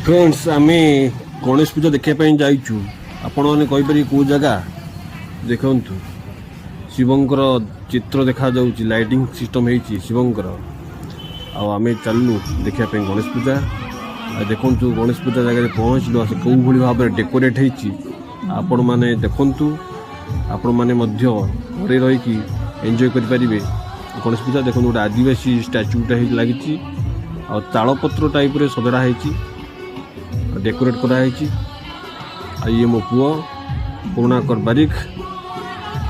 Friends, ଆମେ ଗଣେଶ ପୂଜା ଦେଖିବା ପାଇଁ ଯାଇଛୁ। ଆପଣମାନେ କହିପାରିବେ କେଉଁ ଜାଗା? ଦେଖନ୍ତୁ, ଶିବଙ୍କର ଚିତ୍ର ଦେଖାଯାଉଛି, ଲାଇଟିଂ ସିଷ୍ଟମ୍ ହେଇଛି ଶିବଙ୍କର। ଆଉ ଆମେ ଚାଲିଲୁ ଦେଖିବା ପାଇଁ ଗଣେଶ ପୂଜା। ଆଉ ଦେଖନ୍ତୁ, ଗଣେଶ ପୂଜା ଜାଗାରେ ପହଞ୍ଚିଲୁ। ଆଉ ସେ କେଉଁଭଳି ଭାବରେ ଡେକୋରେଟ୍ ହେଇଛି, ଆପଣମାନେ ଦେଖନ୍ତୁ। ଆପଣମାନେ ମଧ୍ୟ ଘରେ ରହିକି ଏନ୍ଜୟ କରିପାରିବେ ଗଣେଶ ପୂଜା। ଦେଖନ୍ତୁ, ଗୋଟେ ଆଦିବାସୀ ଷ୍ଟାଚ୍ୟୁଟା ହେଇ ଲାଗିଛି ଆଉ ତାଳପତ୍ର ଟାଇପ୍ରେ ସଜଡ଼ା ହେଇଛି, ଡେକୋରେଟ୍ କରାହେଇଛି। ଆଉ ଇଏ ମୋ ପୁଅ କରୁଣାକର ବାରିକ,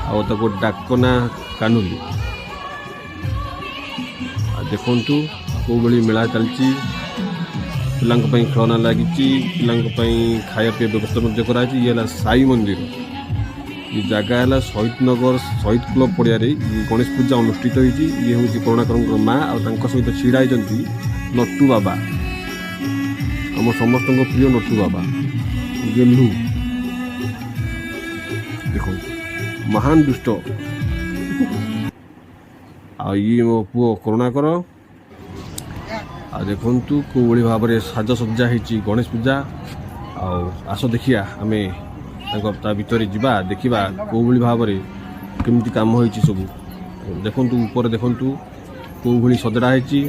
ଆଉ ତାକୁ ଡାକ ନାଁ କାନୁଲି। ଆଉ ଦେଖନ୍ତୁ କେଉଁଭଳି ମେଳା ଚାଲିଛି। ପିଲାଙ୍କ ପାଇଁ ଖେଳନା ଲାଗିଛି, ପିଲାଙ୍କ ପାଇଁ ଖାଇବା ପିଇବା ବ୍ୟବସ୍ଥା ମଧ୍ୟ କରାଯାଇଛି। ଇଏ ହେଲା ସାଇ ମନ୍ଦିର। ଇଏ ଜାଗା ହେଲା ଶହୀଦ ନଗର, ଶହୀଦ କ୍ଲବ ପଡ଼ିଆରେ ଇଏ ଗଣେଶ ପୂଜା ଅନୁଷ୍ଠିତ ହୋଇଛି। ଇଏ ହେଉଛି କରୁଣାକରଙ୍କର ମା, ଆଉ ତାଙ୍କ ସହିତ ଛିଡ଼ା ହେଇଛନ୍ତି ନଟୁ ବାବା, ଆମ ସମସ୍ତଙ୍କ ପ୍ରିୟ ନଟୁ ବାବା ଗେହ୍ଲୁ। ଦେଖନ୍ତୁ, ମହାନ ଦୁଷ୍ଟ। ଆଉ ଇଏ ମୋ ପୁଅ କରୁଣାକର। ଆଉ ଦେଖନ୍ତୁ କେଉଁଭଳି ଭାବରେ ସାଜସଜ୍ଜା ହେଇଛି ଗଣେଶ ପୂଜା। ଆଉ ଆସ ଦେଖିବା, ଆମେ ତାଙ୍କ ତା ଭିତରେ ଯିବା, ଦେଖିବା କେଉଁଭଳି ଭାବରେ କେମିତି କାମ ହେଇଛି ସବୁ। ଦେଖନ୍ତୁ, ଉପରେ ଦେଖନ୍ତୁ କେଉଁଭଳି ସଜଡ଼ା ହେଇଛି।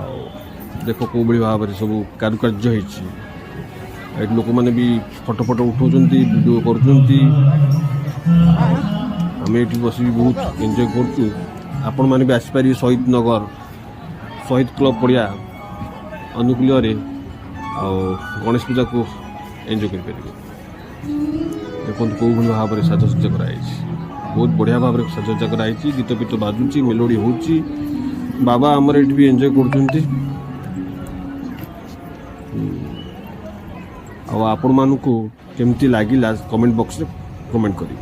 ଆଉ ଦେଖ କେଉଁଭଳି ଭାବରେ ସବୁ କାରୁକାର୍ଯ୍ୟ ହେଇଛି। ଏଠି ଲୋକମାନେ ବି ଫଟୋ ଫଟୋ ଉଠାଉଛନ୍ତି, ଭିଡ଼ିଓ କରୁଛନ୍ତି। ଆମେ ଏଠି ବସିକି ବହୁତ ଏନ୍ଜୟ କରୁଛୁ। ଆପଣମାନେ ବି ଆସିପାରିବେ ଶହୀଦ ନଗର, ଶହୀଦ କ୍ଲବ ପଡ଼ିଆ ଆନୁକୂଲ୍ୟରେ ଆଉ ଗଣେଶ ପୂଜାକୁ ଏନ୍ଜୟ କରିପାରିବେ। ଦେଖନ୍ତୁ କେଉଁଭଳି ଭାବରେ ସାଜସଜ୍ଜା କରାଯାଇଛି। ବହୁତ ବଢ଼ିଆ ଭାବରେ ସାଜସଜ୍ଜା କରାଯାଇଛି। ଗୀତ ଫୀତ ବାଜୁଛି, ମେଲୋଡ଼ି ହେଉଛି। ବାବା ଆମର ଏଠି ବି ଏନ୍ଜୟ କରୁଛନ୍ତି। ଆଉ ଆପଣମାନଙ୍କୁ କେମିତି ଲାଗିଲା, କମେଣ୍ଟ ବକ୍ସରେ କମେଣ୍ଟ କରିବେ।